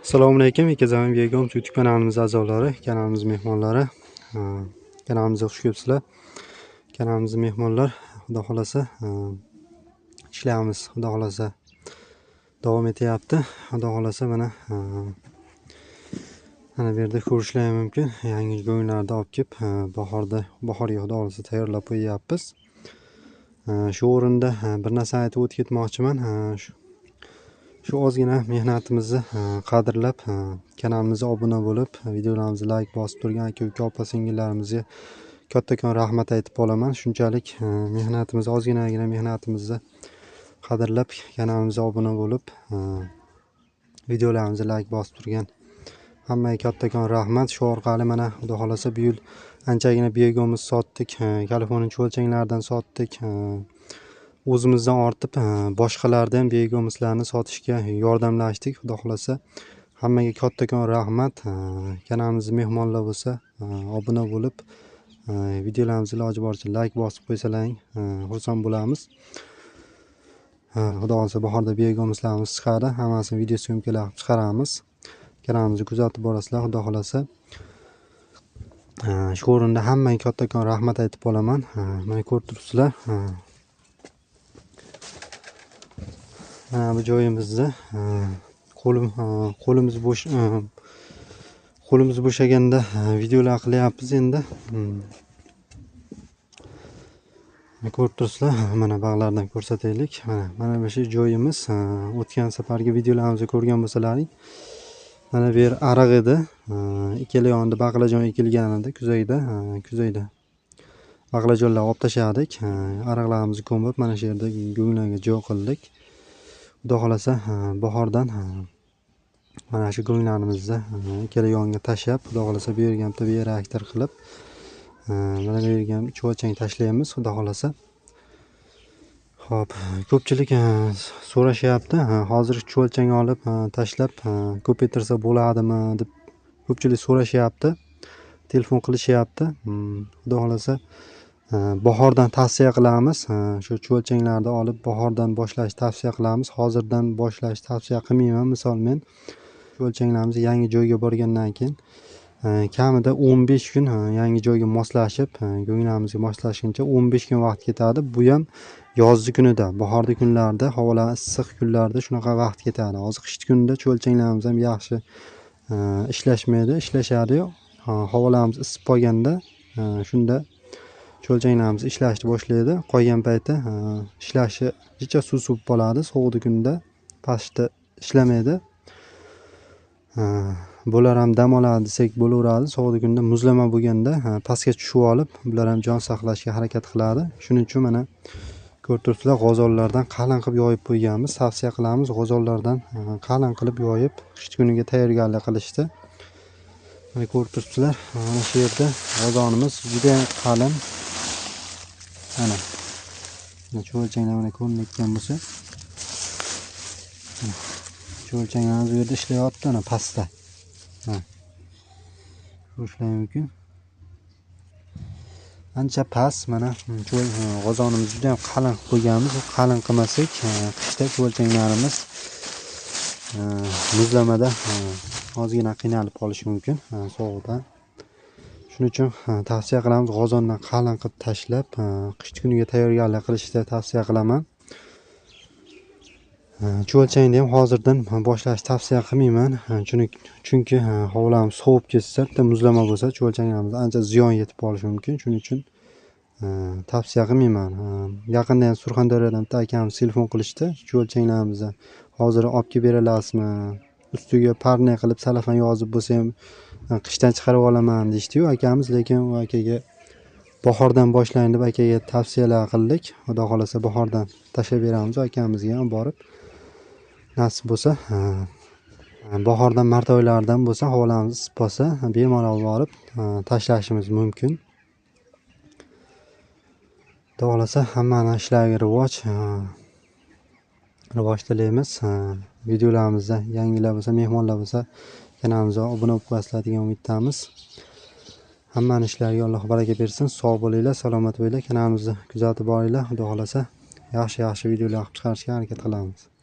Assalomu alaykum, Ekazamin Begom YouTube kanalimiz a'zolari, kanalimiz mehmonlari, kanalimizga xush kelibsizlar. Kanalimiz mehmonlar, Xudo xolasa ishlarimiz Xudo xolasa davom etyapti. Xudo xolasa mana mana bu yerda ko'rishlar mumkin. Yangi go'nglarni olib kelib, bahorga Xudo xolasa tayyorlab qo'yyapmiz. Shu o'rinda bir narsa aytib o'tib ketmoqchiman. Shu ozgina mehnatimizni qadrlab, kanalimizga obuna bo'lib, videolarimizga like bosib turgan aka-uka, opa-singillarimizga kattakon rahmat aytib qolaman. Shunchalik mehnatimiz, ozginagina mehnatimizni qadrlab, kanalimizga obuna bo'lib, videolarimizga like bosib turgan hammaga kattakon rahmat. Shu orqali mana Xudo xolasa bu yil anchagina biogomuz sotdik, Kaliforniya chuvalchanglaridan sotdik. O'zimizdan ortib boshqalardan ham biogomuzlarni sotishga yordamlashdik. Xudo xolasa hammaga kattakon rahmat. Kanalimizga mehmonlar bo'lsa, obuna bo'lib, videolarimizga iloji boricha like bosib qo'ysalaring, xursand bo'lamiz. Xudo xolasa bahorda biogomuzlarimiz chiqadi, hammasini video syomkalar qilib chiqaramiz. Kanalimizni kuzatib borasizlar, Xudo xolasa. Shu o'rinda hammaga kattakon rahmat aytib qolaman. Mana ko'rib turibsizlar. Mana bu joyimizda qo'limiz bo'shaganda videolar qilyapmiz endi. Ko'rib turibsizlar, mana bag'lardan ko'rsataylik. Mana bu shu joyimiz. O'tgan safargi videolarimizni ko'rgan bo'lsalaring, mana bu yer ariq edi. Ikkala yonida baqlajon ekilgan edi, kuzayda. Baqlajonlar olib tashladik. Ariqlarimizni ko'mib, mana shu yerda go'nglarga joy qildik. Xudo xolasa bahordan mana shu go'nglarimizni ikkala yonga tashlab, Xudo xolasa bu yerga ham bitta bioreaktor qilib, mana bu yerga ham chuvalchang tashlaymiz, Xudo xolasa. Xo'p, ko'pchilik so'rashyapti, hozir chuvalchang olib tashlab ko'paytirsa bo'ladimi deb ko'pchilik so'rashyapti, telefon qilishyapti. Xudo xolasa bahordan tavsiya qilamiz. Shu chuvalchanglarni olib bahordan boshlash tavsiya qilamiz. Hozirdan boshlash tavsiya qilmayman. Misol men chuvalchanglarimiz yangi joyga borgandan keyin kamida 15 kun yangi joyga moslashib, go'nglarimizga moslashguncha 15 kun vaqt ketadi. Bu ham yozgi kunida, bahorda kunlarda, havolar issiq kunlarda shunaqa vaqt ketadi. Hozir qish kunida chuvalchanglarimiz ham yaxshi ishlashmaydi, ishlashadi-yu, havolarimiz isib qolganda shunda chuvalchanglarimiz ishlashni boshlaydi. Qolgan payti ishlashi jicha suv qoladi, sovuqdi kunda pastda ishlamaydi. Bular ham dam oladi desak bo'laveradi. Sovuqdi kunda muzlama bo'lganda pastga tushib olib, bular ham jon saqlashga harakat qiladi. Shuning uchun mana ko'rib turibsizlar, g'ozonlardan qalin qilib yoyib qo'yganmiz. Tavsiya qilamiz, g'ozonlardan qalin qilib yoyib qish kuniga tayyorgarlik qilishdi. Mana ko'rib turibsizlar, mana shu yerda g'ozonimiz juda qalin. Mana chuvalchanglar mana ko'rinayotgan bo'lsa, chuvalchanglarimiz bu yerda ishlayapti, ana pastda. Ko'rishlar mumkin. Ancha past, mana g'ozonimiz juda ham qalin qilib qo'yganmiz. Qalin qilmasak, qishda chuvalchanglarimiz muzlamada ozgina qiynalib qolishi mumkin sovuqdan. Shuning uchun tavsiya qilamiz, g'ozondan qalin qilib tashlab, qish kuniga tayyorgarlik qilishni tavsiya qilaman. Chuvalchangni ham hozirdan boshlash tavsiya qilmayman, chunki havolarimiz sovib ketsa, bitta muzlama bo'lsa, chuvalchanglarimizga ancha ziyon yetib qolishi mumkin. Shuning uchun tavsiya qilmayman. Yaqinda ham Surxondaryodan bitta akamiz telefon qilishdi, chuvalchanglarimizni hozir olib kelib beralasizmi, ustiga parne qilib salafan yozib bo'lsa ham qishdan chiqarib olaman deyishdi-yu akamiz, lekin u akaga bahordan boshlang deb akaga tavsiyalar qildik. Xudo xolasa bahordan tashlab beramiz akamizga ham borib. Nasib bo'lsa, bahordan mart oylaridan bo'lsa, havolarimiz isib qolsa, bemalol borib tashlashimiz mumkin. Xudo xolasa hammani ishlariga rivoj tilaymiz. Videolarimizda yangilar bo'lsa, mehmonlar bo'lsa, kanalimizga obuna bo'lib qo'yasizlar degan umiddamiz. Hammani ishlariga Alloh baraka bersin. Sog' bo'linglar, salomat bo'linglar. Kanalimizni kuzatib boringlar. Xudo xolasa yaxshi-yaxshi videolar qilib chiqarishga harakat qilamiz.